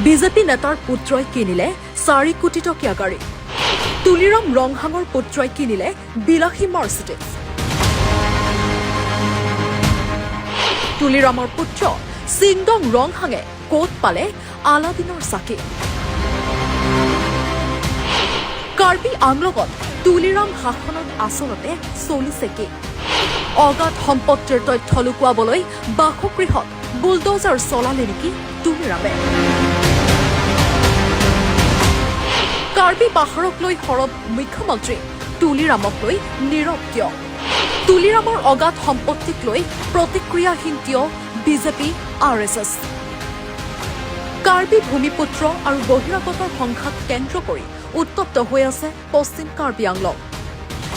BJP নেতাৰ পুত্ৰই কিনিলে 4 কোটি টকীয়া গাড়ী। তুলিৰাম ৰংহাঙৰ পুত্ৰই কিনিলে বিলাসী মাৰ্চিডিজ। তুলিৰামৰ পুত্ৰ চিংদং ৰংহাঙে ক'ত পালে আলাদিনৰ চাকি? কাৰ্বি আংলঙত তুলিৰাম শাসনত আচলতে চলিছে কি? অগাধ সম্পত্তিৰ তথ্য লুকুৱাবলৈ বাসগৃহত বুলডজাৰ চলালে নেকি তুলিৰামে? কাৰ্বি পাহাৰক লৈ সৰব মুখ্যমন্ত্ৰী, তুলিৰামক লৈ নীৰৱ কিয়? তুলিৰামৰ অগাধ সম্পত্তিক লৈ প্ৰতিক্ৰিয়াহীন কিয় বিজেপি, আৰএছএছ? কাৰ্বি ভূমিপুত্ৰ আৰু বহিৰাগতৰ সংঘাত কেন্দ্ৰ কৰি উত্তপ্ত হৈ আছে পশ্চিম কাৰ্বি আংলং।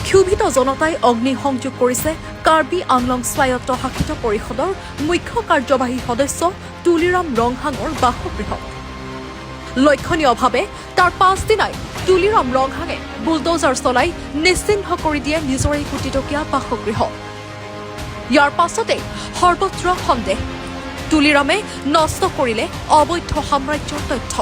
ক্ষোভিত জনতাই অগ্নি সংযোগ কৰিছে কাৰ্বি আংলং স্বায়ত্ত শাসিত পৰিষদৰ মুখ্য কাৰ্যবাহী সদস্য তুলিৰাম ৰংহাঙৰ বাসগৃহত। লক্ষণীয়ভাৱে তাৰ পাছদিনাই তুলিৰাম ৰংহাঙে বুলডজাৰ চলাই নিশ্চিহ্ন কৰি দিয়ে নিজৰে কোটি টকীয়া বাসগৃহ। ইয়াৰ পাছতেই সৰ্বত্ৰ সন্দেহ, তুলিৰামে নষ্ট কৰিলে অবৈধ সাম্ৰাজ্যৰ তথ্য।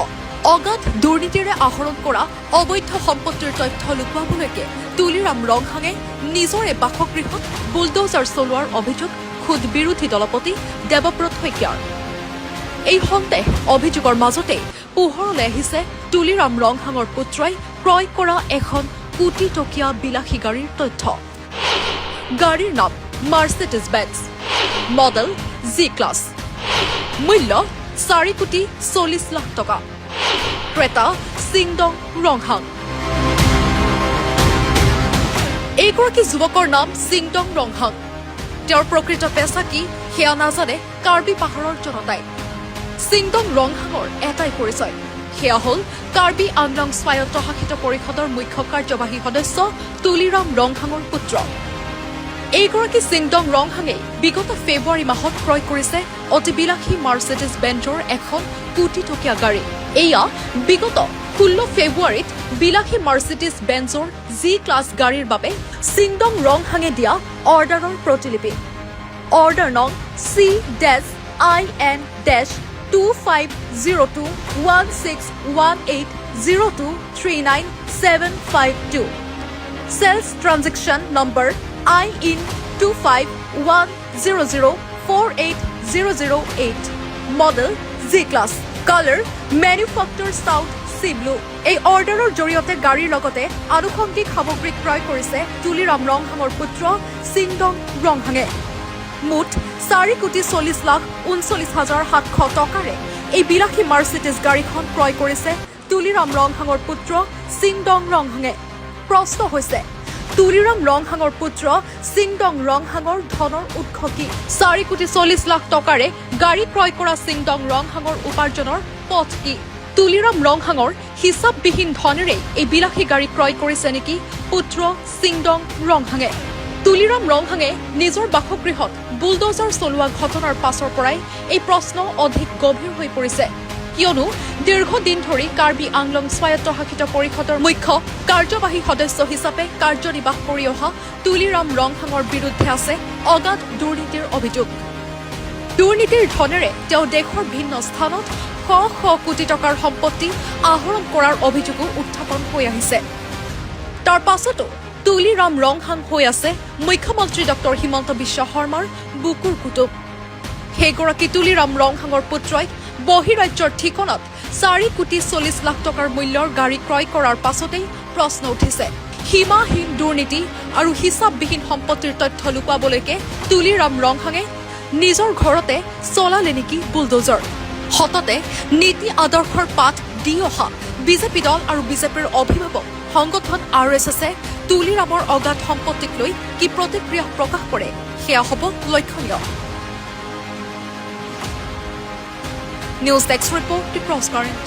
অগাধ দুৰ্নীতিৰে আহৰণ কৰা অবৈধ সম্পত্তিৰ তথ্য লুকুৱাবলৈকে তুলিৰাম ৰংহাঙে নিজৰে বাসগৃহত বুলডজাৰ চলোৱাৰ অভিযোগ খোদ বিৰোধী দলপতি দেৱব্ৰত শইকীয়াৰ। এই সন্দেহ অভিযোগৰ মাজতেই পোহৰলৈ আহিছে তুলিৰাম ৰংহাঙৰ পুত্ৰই ক্ৰয় কৰা এখন কোটি টকীয়া বিলাসী গাড়ীৰ তথ্য। গাড়ীৰ নাম Mercedes Benz, model G class, মূল্য 4 কোটি 40 লাখ টকা। ক্ৰেতা চিংদং ৰংহাং। এইগৰাকী যুৱকৰ নাম চিংদং ৰংহাং। তেওঁৰ প্ৰকৃত পেচা কি, সেয়া নাজানে কাৰ্বি পাহাৰৰ জনতাই। চিংদং ৰংহাঙৰ এটাই পৰিচয়, সেয়া হ'ল কাৰ্বি আংলং স্বায়ত্তশাসিত পৰিষদৰ মুখ্য কাৰ্যবাহী সদস্য তুলিৰাম ৰংহাঙৰ পুত্ৰ। এইগৰাকী চিংদং ৰংহাঙে বিগত ফেব্ৰুৱাৰী মাহত ক্ৰয় কৰিছে অতি বিলাসী মাৰ্চিডিজ বেঞ্জৰ এখন কোটি টকীয়া গাড়ী। এয়া বিগত 16 ফেব্ৰুৱাৰীত বিলাসী মাৰ্চিডিজ বেঞ্জৰ জি ক্লাছ গাড়ীৰ বাবে চিংদং ৰংহাঙে দিয়া অৰ্ডাৰৰ প্ৰতিলিপি। অৰ্ডাৰ নং C-IN-250216180239 752, sales transaction number IN2510048008, model G Class, colour manufacture South Sea Blue। এই অৰ্ডাৰৰ জৰিয়তে গাড়ীৰ লগতে আনুষংগিক সামগ্ৰী ক্ৰয় কৰিছে তুলিৰাম ৰংহাঙৰ পুত্ৰ চিংদং ৰংহাঙে। মুঠ 4 কোটি 40 লাখ 39 হাজাৰ 700 টকাৰে এই বিলাসী মাৰ্চিডিজ গাড়ীখন ক্ৰয় কৰিছে তুলিৰাম ৰংহাঙৰ পুত্ৰ চিংদং ৰংহাঙে। প্ৰশ্ন হৈছে, তুলিৰাম ৰংহাঙৰ পুত্ৰ চিংদং ৰংহাঙৰ ধনৰ উৎস কি? 4 কোটি 40 লাখ টকাৰে গাড়ী ক্ৰয় কৰা চিংদং ৰংহাঙৰ উপাৰ্জনৰ পথ কি? তুলিৰাম ৰংহাঙৰ হিচাপবিহীন ধনেৰে এই বিলাসী গাড়ী ক্ৰয় কৰিছে নেকি পুত্ৰ চিংদং ৰংহাঙে? তুলিৰাম ৰংহাঙে নিজৰ বাসগৃহত বুলডজাৰ চলোৱা ঘটনাৰ পাছৰ পৰাই এই প্ৰশ্ন অধিক গভীৰ হৈ পৰিছে। কিয়নো দীৰ্ঘদিন ধৰি কাৰ্বি আংলং স্বায়ত্তশাসিত পৰিষদৰ মুখ্য কাৰ্যবাহী সদস্য হিচাপে কাৰ্যনিৰ্বাহ কৰি অহা তুলিৰাম ৰংহাঙৰ বিৰুদ্ধে আছে অগাধ দুৰ্নীতিৰ অভিযোগ। দুৰ্নীতিৰ ধনেৰে তেওঁ দেশৰ ভিন্ন স্থানত শ শ কোটি টকাৰ সম্পত্তি আহৰণ কৰাৰ অভিযোগো উত্থাপন হৈ আহিছে। তাৰ পাছতো তুলিৰাম ৰংহাং হৈ আছে মুখ্যমন্ত্ৰী ডক্টৰ হিমন্ত বিশ্ব শৰ্মাৰ বুকুৰ কুটুম। সেইগৰাকী তুলিৰাম ৰংহাঙৰ পুত্ৰই বহিৰাজ্যৰ ঠিকনাত 4 কোটি 40 লাখ টকাৰ মূল্যৰ গাড়ী ক্ৰয় কৰাৰ পাছতেই প্ৰশ্ন উঠিছে, সীমাহীন দুৰ্নীতি আৰু হিচাপবিহীন সম্পত্তিৰ তথ্য লুকুৱাবলৈকে তুলিৰাম ৰংহাঙে নিজৰ ঘৰতে চলালে নেকি বুলডজাৰ? সততে নীতি আদৰ্শৰ পাঠ দি অহা বিজেপি দল আৰু বিজেপিৰ অভিভাৱক সংগঠন আৰএছএছে তুলিৰামৰ অগাধ সম্পত্তিক লৈ কি প্ৰতিক্ৰিয়া প্ৰকাশ কৰে, সেয়া হ'ব লক্ষণীয়। News desk report, The Cross Current.